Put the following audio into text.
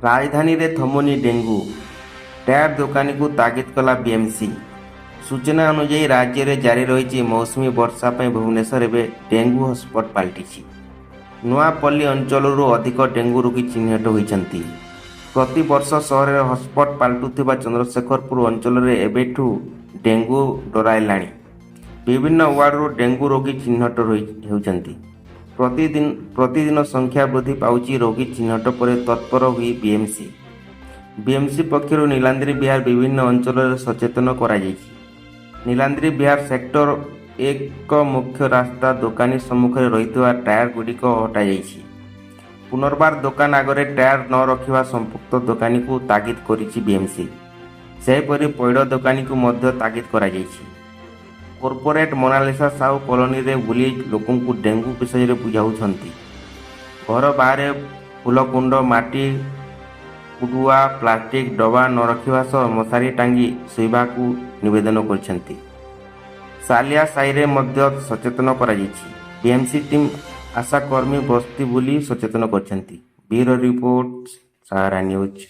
ରାଜଧାନୀରେ ଥମୁନି dengue, tyre ଦୋକାନୀକୁ ତାଗିଦ କଲା ବିଏମ୍ସି। ସୂଚନା ଅନୁଯାୟୀ, ରାଜ୍ୟରେ ଜାରି ରହିଛି ମୌସୁମୀ ବର୍ଷା ପାଇଁ ଭୁବନେଶ୍ୱର ଏବେ ଡେଙ୍ଗୁ ହଟସ୍ପଟ୍ ପାଲଟିଛି। ନୂଆପଲ୍ଲୀ ଅଞ୍ଚଳରୁ ଅଧିକ ଡେଙ୍ଗୁ ରୋଗୀ ଚିହ୍ନଟ ହୋଇଛନ୍ତି। ପ୍ରତିବର୍ଷ ସହରରେ ହଟସ୍ପଟ୍ ପାଲଟୁଥିବା ଚନ୍ଦ୍ରଶେଖରପୁର ଅଞ୍ଚଳରେ ଏବେଠୁ ଡେଙ୍ଗୁ ଡରାଇଲାଣି। ବିଭିନ୍ନ ୱାର୍ଡରୁ ଡେଙ୍ଗୁ ରୋଗୀ ଚିହ୍ନଟ ହେଉଛନ୍ତି। ପ୍ରତିଦିନ ପ୍ରତିଦିନ ସଂଖ୍ୟା ବୃଦ୍ଧି ପାଉଛି। ରୋଗୀ ଚିହ୍ନଟ ପରେ ତତ୍ପର ହୋଇ ବିଏମ୍ସି। ବିଏମ୍ସି ପକ୍ଷରୁ ନୀଳାଦ୍ରି ବିହାର ବିଭିନ୍ନ ଅଞ୍ଚଳରେ ସଚେତନ କରାଯାଇଛି। ନୀଳାଦ୍ରି ବିହାର ସେକ୍ଟର 1 ମୁଖ୍ୟ ରାସ୍ତା ଦୋକାନୀ ସମ୍ମୁଖରେ ରହିଥିବା ଟାୟାର ଗୁଡ଼ିକ ହଟାଯାଇଛି। ପୁନର୍ବାର ଦୋକାନ ଆଗରେ ଟାୟାର ନ ରଖିବା ସମ୍ପୃକ୍ତ ଦୋକାନୀକୁ ତାଗିଦ କରିଛି ବିଏମ୍ସି। ସେହିପରି ପଇଡ଼ ଦୋକାନୀକୁ ମଧ୍ୟ ତାଗିଦ କରାଯାଇଛି। କର୍ପୋରେଟ ମୋନାଲିସା ସାହୁ କଲୋନୀରେ ବୁଲି ଲୋକଙ୍କୁ ଡେଙ୍ଗୁ ବିଷୟରେ ବୁଝାଉଛନ୍ତି। ଘର ବାହାରେ ଫୁଲକୁଣ୍ଡ, ମାଟି କୁଡ଼ୁଆ, ପ୍ଲାଷ୍ଟିକ ଡବା ନ ରଖିବା ସହ ମଶାରୀ ଟାଙ୍ଗି ଶୋଇବାକୁ ନିବେଦନ କରିଛନ୍ତି। ସାଲିଆ ସାହିରେ ମଧ୍ୟ ସଚେତନ କରାଯାଇଛି। ବିଏମ୍ସି ଟିମ୍, ଆଶାକର୍ମୀ ବସ୍ତି ବୁଲି ସଚେତନ କରିଛନ୍ତି। Bureau report, Sahara news.